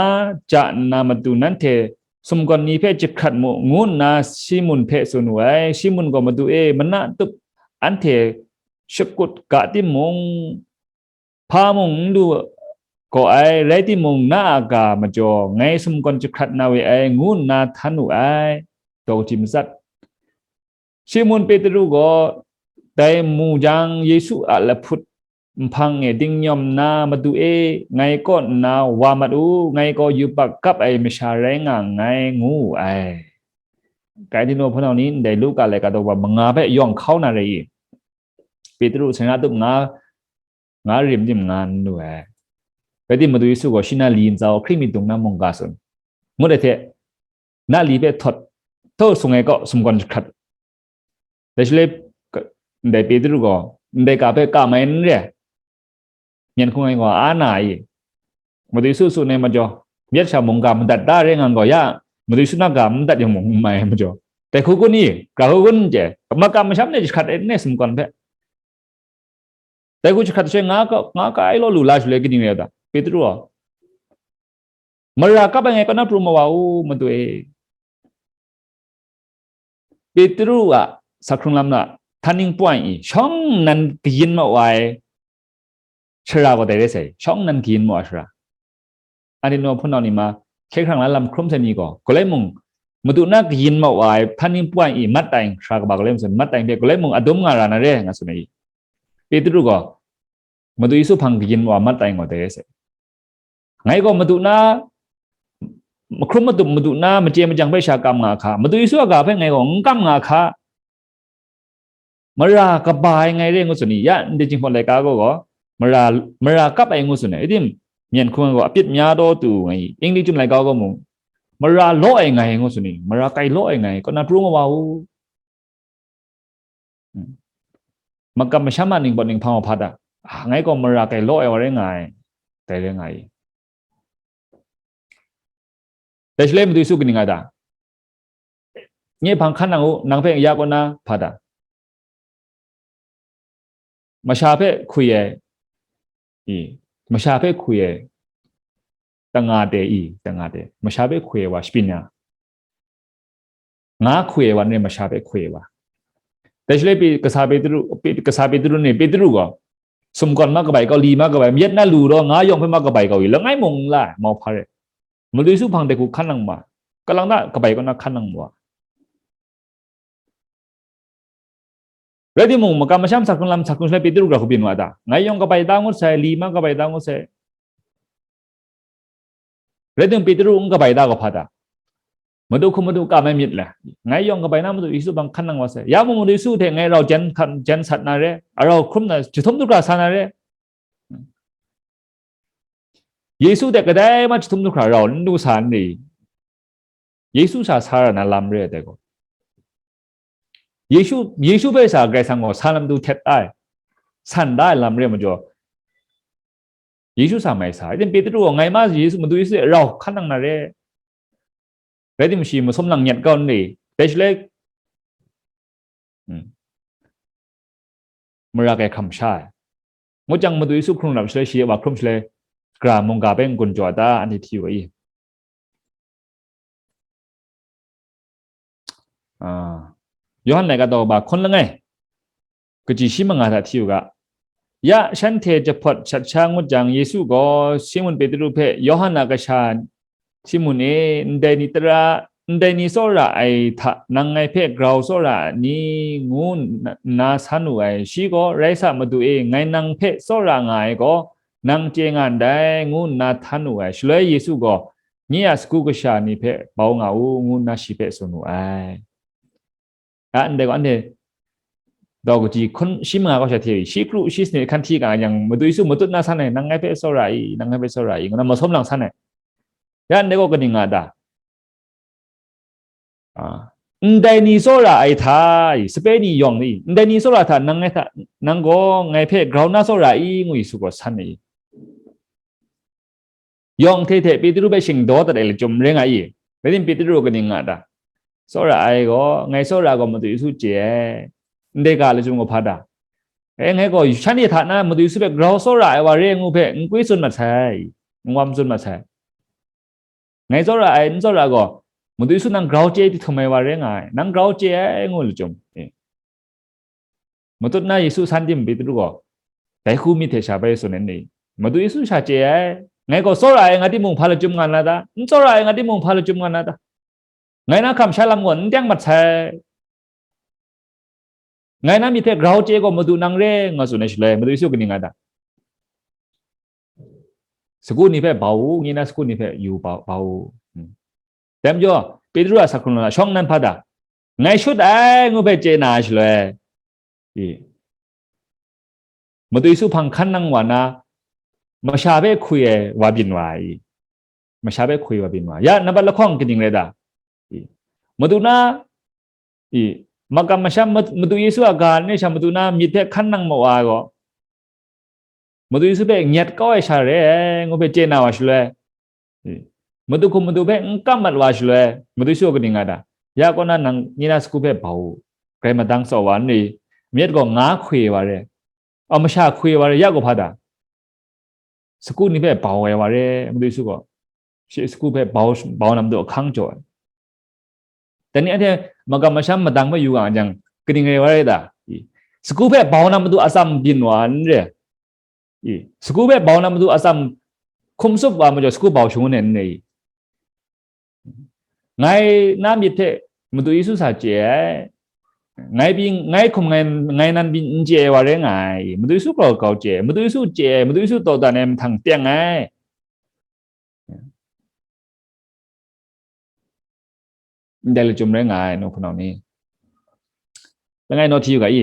ja nna matu nanhte sumgawn ni hpe jahkrat mu, ngu nna Simun hpe tsun wu ai. Simun gaw, Madu e, mana tup anhte shakut ga timung, hpa mung n lu gaw ai, rai timung, na a ga majaw ngai sumgawn jahkrat na we ai, ngu nna htan wu ai. Daw kaji matsat. Simun Petru gaw dai mu jang, Yesu a lahput nhpang e dingnyawm nna, Madu e, ngai kaw nna wa mat u, ngai gaw yubak kap ai masha rai nga nngai, ngu wu ai. Karai tinu hpunau ni, ndai Luka laika daw ba manga hpe yawng hkau na rai i? Petru sara tup nga, nga rim tim nga n lu ai. Rai timung, Madu Yesu gaw shi na li ntsa hkring myit dung na mungga tsun. Ngut ai hte, na li hpe htawt, htawt sung ai kaw sumgawn jahkrat. Dai shaloi, ndai Petru gaw, ndai ga hpe kam ai n re. Myen hkung ai gaw a na i? Madu Yesu tsun ai majaw, myit sha mungga madat da re nga gaw, ya, Madu Yesu na ga madat yang mung n mai ai majaw, dai hku kun i? Ga hku kun n chye, makam masham de jahkrat ai n re sumgawn hpe. Dai hku jahkrat shaloi nga ka, nga ka ai law lu la shaloi kaning rai u ta? Petru gaw, mara kap ai ngai kaw na pru ma wa u, Madu e. Petru a sa hkrung lam na turning point i, shawng nnan kayin ma wa ai shara gaw dai rai sai, shawng nnan kayin ma wa ai shara. Anhte nau hpunau ni ma, hkye hkrang la lam hkrum sai ni gaw, galoi mung, Madu na kayin ma wa ai turning point i mat tai shara kaba galoi mung sai, mat tai hpe galoi mung adum nga ra na re, nga tsun ai i. Petru gaw, Madu Yesu hpang kayin wa mat tai ngaw dai sai. Ngai gaw Madu na, mahkrum matup Madu na, machye majang hpe sha kam nga hka, Madu Yesu a ga hpe ngai gaw n kam nga hka, mara kaba ai ngai re ngu tsun i, ya, ndai Jinghpaw laika gaw gaw, mara, mara kap ai ngu tsun ai, idim, myen hkung ai gaw apyit mya daw tu ngai i, Ingli chyum laika gaw mung, mara law ai ngai ngu tsun i, mara kai law ai ngai, kaw na pru nga wa u. Hmm. Makam masham a ning pawt ning hpang wa hpa ta? Ah, ngai gaw mara kai law ai wa rai nga ai, dai rai nga i. Dai shaloi Madu Yesu kaning nga ta? Nye hpang hkan nang u, nang hpe ya kaw na hpa ta? Masha hpe hkui ai, i, masha hpe hkui ai, tanga te i, tanga te, masha hpe hkui ai wa, shapyin ya. Nga hkui ai wa, n rai, masha hpe hkui ai wa. Dai shaloi Pe-, kasa Petru, Pe-, kasa Petru ni, Petru gaw, sumgawn ma kabai kau, li ma kabai, myit na lu raw, nga yawng hpe ma kabai kau i, langai mung n la ai, mau hpa re. Madu Yesu hpang dai hku hkan nang ma, kalang ta kabai kaw na hkan nang ma wa. Rai timung, makam masham sa hkrung lam sa hkrung shaloi Petru gara hku byin wa ta? Ngai yawng kabai da ngut sai, li ma kabai da ngut sai. Rai timung, Petru n kabai da ga hpa ta? Madu hku Madu kam ai myit le, ngai yawng kabai na Madu Yesu hpang hkan nang wa sai. Ya mung Madu Yesu hte ngai rau jan hkan, jan sat na re, arau hkrum na, jahtum jahkra sa na re. Yesu hte kadai ma jahtum jahkra rau n du sa n ri. Yesu sha sa ra na lam re ai dai gaw. Yesu, Yesu hpe sa Karai Kasang gaw sa lam du htet ai, san da ai lam re ai majaw, Yesu sa mai sa. Itin Petru gaw ngai ma Yesu, Madu Yesu hte rau hkan nang na re. Rai timung shi masum lang nyet kau n ri. Dai shaloi, hmm, mara kai hkam sha ai. Ngut jang Madu Yesu hkrung rap shaloi, shi a wa hkrum shaloi, gara mungga hpe n-gun jaw ai ta, anhte hti u ga i. Ah, Yawhan laika daw ba hkun langai, kaji shi manga hta hti u ga. Ya, shanhte jahpawt shat sha ngut jang, Yesu gaw Simun Petru hpe, Yawhan a kasha Simun e, ndai ni tara, ndai ni tsawra ai hta nang ngai hpe grau tsawra a ni? Ngu nna san wu ai. Shi gaw, Rai sa, Madu e, ngai nang hpe tsawra nga ai gaw, nang chye nga ndai, ngu nna htan wu ai. Shaloi Yesu gaw, nye a sagu kasha ni hpe bau nga u, ngu nna shi hpe tsun wu ai. A ndai gaw, anhte daw kaji hkun shi manga kau sha hte, shi kru shi sanit hkan hti ga yang, Madu Yesu matut na san ai, nang ngai hpe tsawra i, nang ngai hpe tsawra i, ngu na masum lang san ai. Ya ndai gaw kaning nga ta? Ah, ndai ni tsawra ai hta, i, sape ni yawng ni, ndai ni tsawra hta nang ngai hta, nang gaw ngai hpe grau na tsawra i, ngu Yesu gaw san ai. Yawng hte hte Petru hpe shingdaw dat ai lachyum rai nga i, rai tim Petru kaning nga ta? Tsawra ai gaw, ngai tsawra gaw Madu Yesu chye ai, ndai ga lachyum gaw hpa ta? E, ngai gaw shanhte hta na Madu Yesu hpe grau tsawra ai wa re ngu hpe n kwi tsun mat sai, n wam tsun mat sai. Ngai tsawra ai, n tsawra gaw, Madu Yesu nang grau chye di htum ai wa rai nga ai, nang grau chye ai ngu lachyum. E. Matut na Yesu san tim Petru gaw, dai hku myit hte sha bai tsun ai ni, Madu Yesu sha chye ai, ngai gaw tsawra ai nga timung hpa lachyum nga na ta? N tsawra ai nga timung hpa lachyum nga na ta? Ngai na hkam sha lam gaw n teng mat sai. Ngai na myit hte grau chye gaw Madu nang re nga tsun ai shaloi, Madu Yesu kaning nga ta? Sagu ni hpe bau u, nye na sagu ni hpe yu bau, bau u. Hmm. Dai majaw, Petru a sa hkrung la shawng nan hpa ta? Ngai shut ai ngu hpe chye na ai shaloi, i, Madu Yesu hpang hkan nang wa na, masha hpe hkwi ai wa byin wa ai, i, masha hpe hkwi wa byin wa. Ya, nambat lahkawng kaning rai ta? I, Madu na, i, makam masham Mad-, Madu Yesu a ga ne sha Madu na myit hpe hkan nang ma wa ai gaw, Madu Yesu hpe nyet kau ai sha re ai ngu hpe chye na wa shaloi, i, Madu hkum Madu hpe n kam mat wa shaloi, Madu Yesu kaning nga ta? Ya kaw na nang nye na sagu hpe bau u, grai madang tsaw wa n ri, myit gaw nga hkwi wa re, a, masha hkwi wa re, ya gaw hpa ta? Sagu ni hpe bau ai wa re, Madu Yesu gaw. Shi sagu hpe bau, bau na matu ahkang jaw ai. Dai ni anhte magam masham madang hpe yu nga jang, kaning rai wa rai ta? I, sagu hpe bau na matu atsam byin wa n re. I, sagu hpe bau na matu atsam hkum tsup wa majaw, sagu bau shangun ai n re i? Ngai na myit hte Madu Yesu sa chye ai. Ngai pyi, ngai hkum ngai, ngai nan pyi n chye ai wa rai nga ai. Madu Yesu grau grau chye ai. Madu Yesu chye ai. Madu Yesu taw dan ai mahtang teng ai. Ndai lachyum rai nga ai, nu hpunau ni. Langai naw hti yu ga i?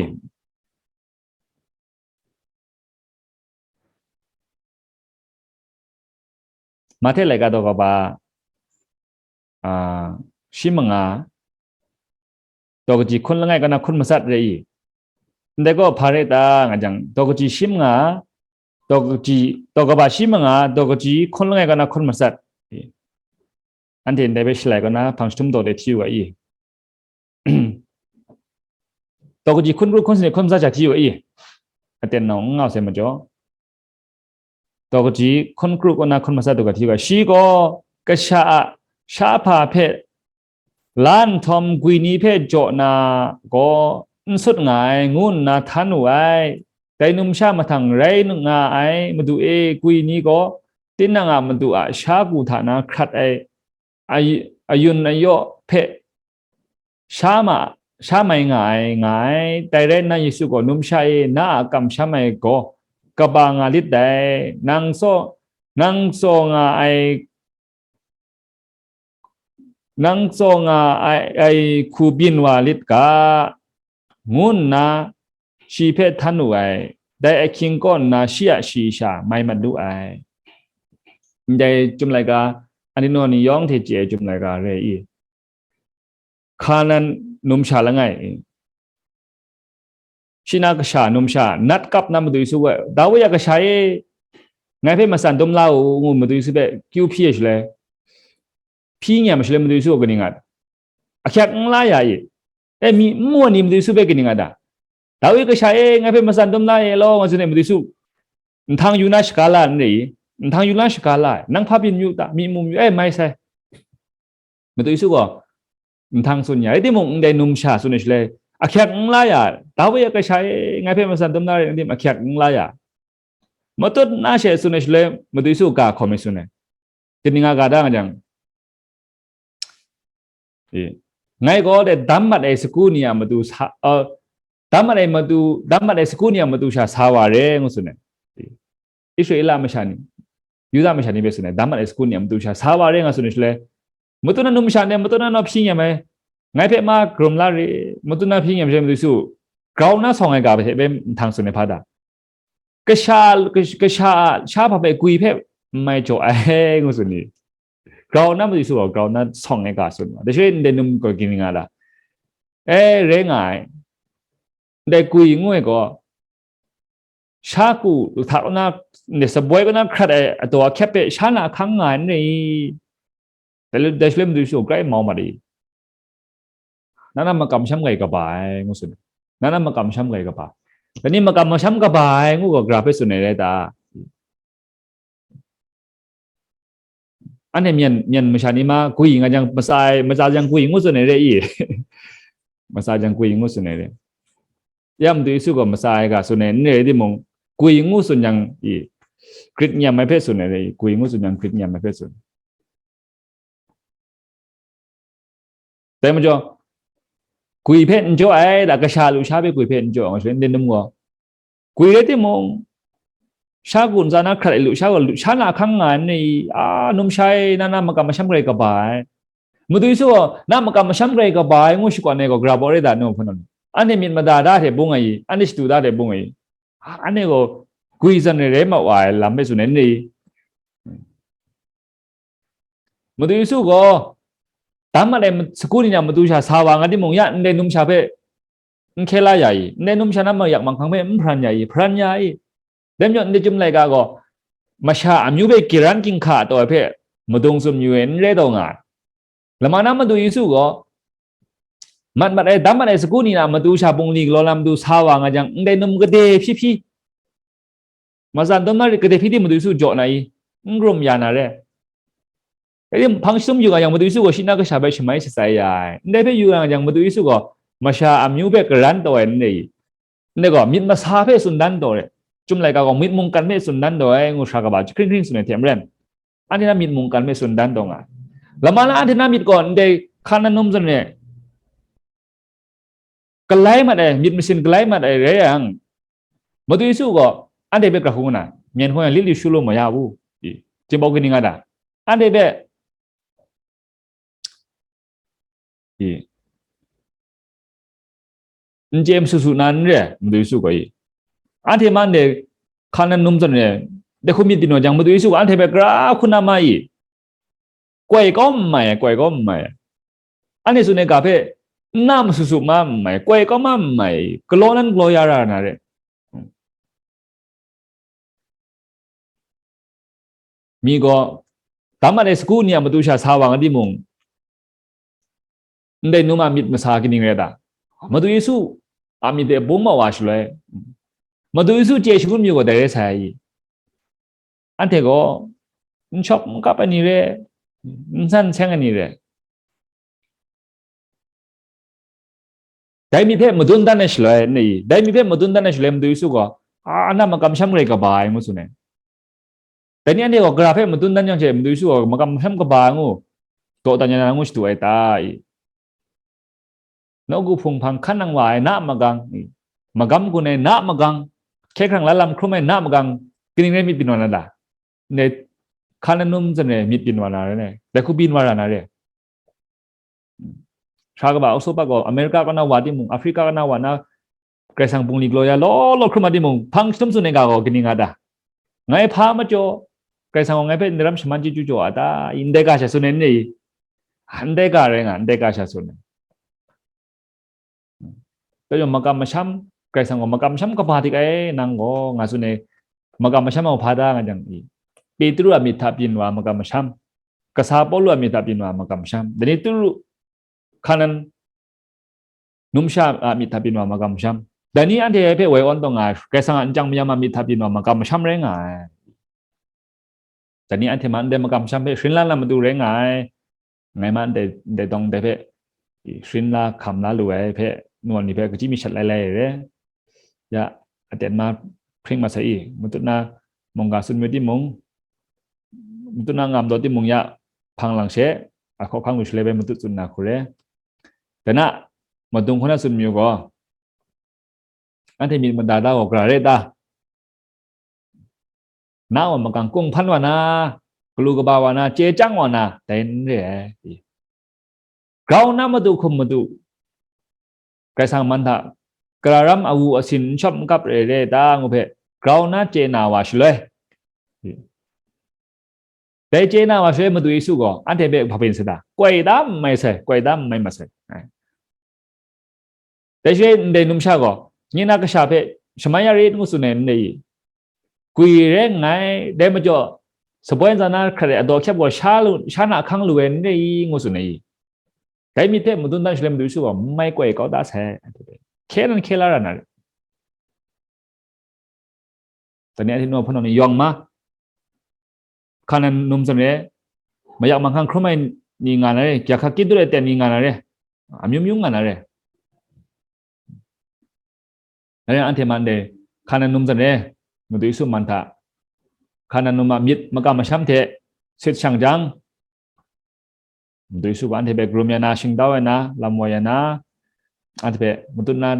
Mahte laika daw kaba, a, shi manga, daw kaji hkun langai kaw na hkun matsat re i? Ndai gaw hpa re ta nga jang, daw kaji shi manga, daw kaji, daw kaba shi manga, daw kaji hkun langai kaw na hkun matsat. Anhte ndai hpe shalai kaw na hpang jahtum daw de hti yu ga i? Daw kaji hkun kru hkun sanit hkun matsat sha hti yu ga i? Aten nau n ngau sai majaw, daw kaji hkun kru kaw na hkun matsat du ga hti yu ga, shi gaw kasha a shahpa hpe la nhtawm gwi ni hpe jaw na gaw n sut nga ai, ngu nna htan wu ai. Dai numsha mahtang rai nga ai, Madu e, gwi ni gaw tinang a matu a sha ku hta na hkrat ai, ay-, ayun ayaw hpe sha ma, sha mai nga ai, nga ai. Dai rai nna, Yesu gaw, "Numsha e, na a kamsham ai gaw kaba nga lit dai. Nang tsaw, nang tsaw nga ai, nang tsaw nga ai, ai hku byin wa lit ga," ngu nna shi hpe htan wu ai. Dai ahkying kaw nna, shi a shayi sha mai mat lu ai. Ndai Chyum Laika, anhte naw ni yawng hte chye ai Chyum Laika re i? Hkanan numsha langai i? Shi na kasha numsha nat kap na Madu Yesu gaw, "Dawi a kasha e, ngai hpe matsan dum la u," ngu Madu Yesu hpe kyu hpyi ai shaloi, hpyi nyam ai shaloi Madu Yesu gaw kaning nga ta? Ahkyak n la ya i? E, mi n mu ai ni Madu Yesu hpe kaning nga ta? "Dawi kasha e, ngai hpe matsan dum la e law," nga tsun ai Madu Yesu, nhtang yu na shaga la n re i? Nhtang yu na shaga la ai. Nang hpa byin yu ta? Mi mu yu, e, mai sai. Madu Yesu gaw nhtang tsun ya, rai timung, ndai numsha tsun ai shaloi, ahkyak n la ya, "Dawi a kasha e, ngai hpe matsan dum na re," nang tim ahkyak n la ya. Matut na she tsun ai shaloi, Madu Yesu ga hkawm ai tsun ai. Kaning nga ga da nga jang, e, ngai gaw de dam mat ai sagu ni a matu sa, uh, dam mat ai matu, dam mat ai sagu ni a matu sha sa wa re, ngu tsun ai. E, Israela masha ni, Yuda masha ni hpe tsun ai, dam mat ai sagu ni a matu sha sa wa re nga tsun ai shaloi, matu na numsha ni, matu na naw hpyi nyam ai, ngai hpe ma karum la re, matu na hpyi nyam ai shaloi Madu Yesu grau na sawng ai ga hpe hpe nhtang tsun ai hpa ta? Kasha, kash-, kasha a shahpa hpe gwi hpe n mai jaw ai, ngu tsun ni? Grau na Madu Yesu gaw grau na sawng ai ga tsun wa. Dai shaloi ndai num gaw kaning nga la? E, rai nga ai. Ndai gwi ngu ai gaw, sha ku hta kaw na, ndai saboi kaw na hkrat ai ataw ahkyep hpe sha na ahkang nga ai n rai i? Dai le, dai shaloi Madu Yesu gaw grai mau mat i. Na na makam masham gai kaba ai, ngu tsun. Na na makam masham gai kaba. Dai ni makam masham kaba ai, ngu gaw, gara hpe tsun ai rai ta? Anhte myen, myen masha ni ma gwi nga jang, matsa ai, matsa jang gwi ngu tsun ai re i? Matsa jang gwi ngu tsun ai re. Ya Madu Yesu gaw matsa ai ga tsun ai n re timung, gwi ngu tsun jang i, grit nyam ai hpe tsun ai re i, gwi ngu tsun jang grit nyam ai hpe tsun. Dai majaw, gwi hpe n jaw ai, da kasha lusha hpe gwi hpe n jaw ai, ngai shaloi ndai num gaw, gwi rai timung, sha ku ntsa na hkrat ai lusha gaw, lusha na ahkang nga ai n rai i? A, numsha e, na na makam masham rai kaba ai. Madu Yesu gaw, na makam masham rai kaba ai, ngu shakawn ai gaw, gara baw rai da nu, hpunau ni? Anhte myit mada da hte bung ai i? Anhte shadu da hte bung ai i? A, anhte gaw gwi zawn rai rai ma wa ai lam hpe tsun ai n rai i? Madu Yesu gaw, dam mat ai sagu ni na matu sha sa wa nga timung, ya ndai numsha hpe n hkye la ya i? Ndai numsha na mayak manghkang hpe n hparan ya i? Hparan ya i. Dai majaw, ndai Chyum laika gaw masha amyu hpe garan ginhka taw ai hpe madung tsun mayu ai n rai taw nga ai. Lama na Madu Yesu gaw, mat mat ai, dam mat ai sagu ni na matu sha bungli galaw na matu sa wa nga jang, ndai num gade hpyi hpyi, matsan tawn na rit gade hpyi di Madu Yesu jaw na i? N karum ya na re. Rai tim, hpang jahtum yu nga yang, Madu Yesu gaw shi na kasha hpe shamai shatsai ya ai. Ndai hpe yu nga yang, Madu Yesu gaw masha amyu hpe garan taw ai n rai i? Ndai gaw myit masa hpe tsun dan taw ai. Chyum laika gaw myit mungkan hpe tsun dan taw ai, ngu sara kaba jahkring hkring tsun ai hte maren, anhte na myit mungkan hpe tsun dan taw nga ai. Lama na anhte na myit gaw ndai Hkanan num zawn e galai mat ai, myit masin galai mat ai rai yang, Madu Yesu gaw anhte hpe gara hkung na, myen hkung yang lit li shu lu ma ya u. I, chyingbau kaning nga ta? Anhte hpe, i, n chye masu su na n re ai, Madu Yesu gaw i. Anhte ma ndai Hkanan num zawn e, dai hku myit byin wa jang, Madu Yesu gaw anhte hpe gara hkun na ma i? Koi kau n mai ai, koi kau n mai ai. Anhte tsun ai ga hpe n na masu su ma n mai, koi kau ma n mai, galaw nan galaw ya ra na re. Mi gaw, dam mat ai sagu ni a matu sha sa wa nga timung, ndai num a myit masa kaning rai ta? Madu Yesu a myit de bung ma wa shaloi, Madu Yesu chye shangun mayu gaw dai rai sai ai i? Anhte gaw n shawp n kap ai ni re, n san n seng ai ni re. Dai myit hpe madun dan ai shaloi, ni, dai myit hpe madun dan ai shaloi, Madu Yesu gaw, a, na makam masham rai kaba ai, ngu tsun ai. Dai ni anhte gaw gara hpe madun dan yang hte, Madu Yesu gaw makam masham kaba ai ngu, dawdan ya na ngu shadu ai ta i? Nawku hpung hpang hkan nang wa ai na magang, magam gun ai na magang, hkye hkrang la lam hkrum ai na magang, kaning rai myit byin wa na ta? Ndai Hkanan num zawn e myit byin wa na rai ne, dai hku byin wa ra na re. Sara kaba, Australia gaw, America kaw na wa timung, Africa kaw na wa na, Karai Kasang bungli galaw ya law law hkrum ai timung, hpang jahtum tsun ai ga gaw kaning nga ta? Ngai hpa majaw, Karai Kasang gaw ngai hpe ndai ram shaman chyeju jaw a ta? Ndai ga sha tsun ai n rai i? Ndai ga rai nga, ndai ga sha tsun ai. Dai yawng makam masham, Karai Kasang gaw makam masham kaba dik ai, nang gaw, nga tsun ai, makam masham gaw hpa da nga jang i? Petru a myit hta byin wa makam masham, kasa Pawlu a myit hta byin wa makam masham, dai ni Turu, Hkanan, numsha a myit hta byin wa makam masham, dai ni anhte hpe woi awn taw nga ai, Karai Kasang a nchyang mayam a myit hta byin wa makam masham rai nga ai. Dai ni anhte ma ndai makam masham hpe sharin la na matu rai nga ai. Ngai ma ndai, ndai dawng ndai hpe sharin la hkam la lu ai hpe, nu ni hpe kachyi mashat lai lai re. Ya, aten ma hpring masai i, matut na mungga tsun mayu timung, matut na ngam daw timung, ya, hpang lang she, a hkawhkang lu shaloi bai matut tsun na hku re. Dai na, madung hku na tsun mayu gaw, anhte myit mada da gaw gara re ta? Na wa magang kunghpan wa na, galu kaba wa na, chye chyang wa na, dai n re ai. Grau na matu hkum matu, Karai Kasang man hta, kara ram awu asin n shawp n kap re re ta ngu hpe, grau na chye na wa shaloi, Dai chye na wa shaloi Madu Yesu gaw anhte hpe hpa byin sa ta? Koi da n mai sai, koi da n mai mat sai. Dai shaloi ndai numsha gaw, nye na kasha hpe shamai ya rit ngu tsun ai n re i? Gwi rai nngai, dai majaw, saboi ntsa na hkrat ai adaw hkyep gaw sha lu, sha na ahkang lu ai n re i ngu tsun ai i? Dai myit hpe madun dan shaloi Madu Yesu gaw n mai koi kau da sai, hkye nan hkye la ra na re. Dai ni anhte nu a hpunau ni yawng ma, Hkanan num zawn re, mayak manghkang hkrum ai ni nga na re, gyahka kit dut ai ten ni nga na re, amyu myu nga na re. Dai rai anhte man de, Hkanan num zawn re, Madu Yesu man hta, Hkanan num a myit makam masham hte sit shang jang, Madu Yesu gaw anhte hpe karum ya na, shingtau ya na, lam wai ya na, anhte hpe matut na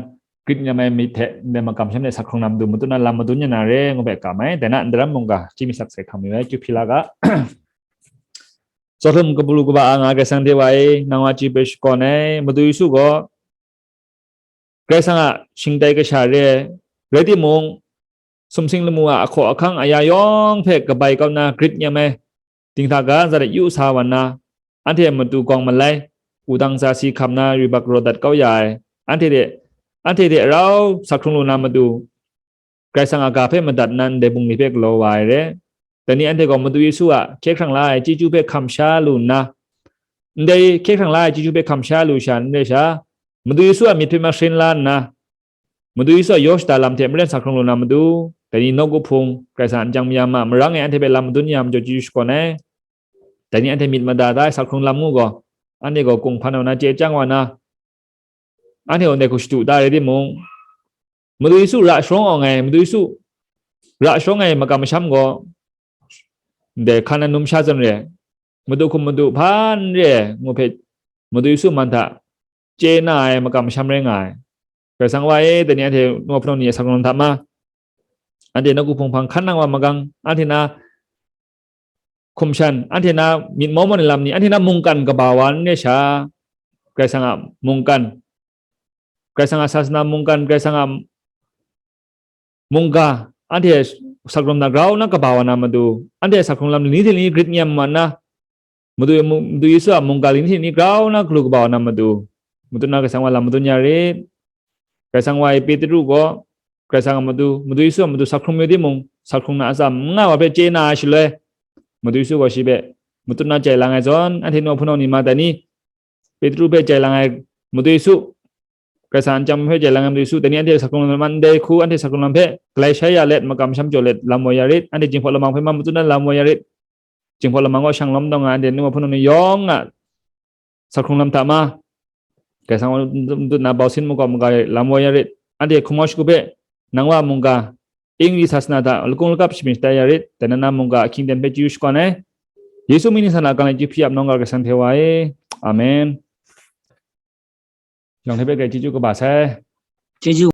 grit nyam ai myit hte ndai makam shem hte sak hkrung na matu matut na lam madun ya na re ngu hpe kam ai. Dai na, Ndaram mungga, chyi mi sak sai hkam mi ai, kyu hpyi la ga. Tsawhtum kabu lu kaba a nga Karai Kasang hte wa e, nang wa chyi hpe shakawn ai. Madu Yesu gaw Karai Kasang a shingtai kasha re ai, rai timung, sumsing lamu a ahkaw ahkang aya yawng hpe kabai kau nna grit nyam ai, dinghta ga za de yu sa wa nna, anhte a matu gawng malai, wudang za si hkam na, rawt dat kau ya ai, anhte hte, anhte hte rau sak hkrung lu na matu, Karai Kasang a ga hpe madat nna ndai bungli hpe galaw wa ai re. Dai ni anhte gaw Madu Yesu a hkye hkrang la ai chyeju hpe hkam sha lu nna, ndai hkye hkrang la ai chyeju hpe hkam sha lu sha n re sha, Madu Yesu a myit hpe mashin la nna, Madu Yesu a yaw shada lam hte maren sak hkrung lu na matu, dai ni nawku hpung, Karai Kasang a n chyang mayam a marang e anhte hpe lam madun ya majaw chyeju shakawn ai. Dai ni anhte myit mada da ai sak hkrung lam ngu gaw, anhte gaw kung hpan wa na, chye chyang wa na, anhte gaw ndai hku shadu da rai timung, Madu Yesu ra sharawng awng ai, Madu Yesu ra sharawng ai makam masham gaw, ndai Hkanan numsha zawn re, madu hkum madu hpan re ngu hpe, Madu Yesu man hta chye na ai makam masham rai nga ai. Karai Kasang wa e, dai ni anhte nu a hpunau ni a sak hkrung lam hta ma, anhte nawku hpung hpang hkan nang wa magang, anhte na hkum shan, anhte na myit maw maw ni lam ni, anhte na mungkan kaba wa n re sha, Karai Kasang a mungkan, Karai Kasang a sasana mungkan, Karai Kasang a mungga, anhte sak hkrung lam hta grau na kaba wa na matu, anhte sak hkrung lam ni hte ni grit nyam wa na, Madu, Madu Yesu a mungga ni hte ni grau na galu kaba wa na matu, matu na Karai Kasang wa lam madun ya rit. Karai Kasang wa e Petru gaw, Karai Kasang a matu, Madu Yesu a matu sak hkrung mayu timung, sak hkrung na atsam n nga wa hpe chye na ai shaloi, Madu Yesu gaw shi hpe matut na jai lang ai zawn, anhte nu a hpunau ni ma dai ni, Petru hpe jai lang ai Madu Yesu, Karai Kasang a n chyang hpe jai lang ai Madu Yesu, dai ni anhte sak hkrung lam man ndai hku, anhte sak hkrung lam hpe galai shai ya let, makam masham jaw let, lam wai ya rit, anhte jinghpaw lamang hpe ma matut na lam wai ya rit, jinghpaw lamang gaw shang lawm taw nga ai, anhte nu a hpunau ni yawng a sak hkrung lam hta ma, Karai Kasang wa matut na bau sin makawp maga lam wai ya rit, anhte hkum hkau shagu hpe, nang wa mungga, Ingri sasana hta lakung lakap shamin shatai ya rit, dai na na mungga ahkying ten hpe chyeju shakawn ai. Yesu mying ni san a kang le chyeju hpyi ap nawng ga Karai Kasang hte wa e. Amen. Yawng hte hpe grai chyeju kaba sai. Chyeju.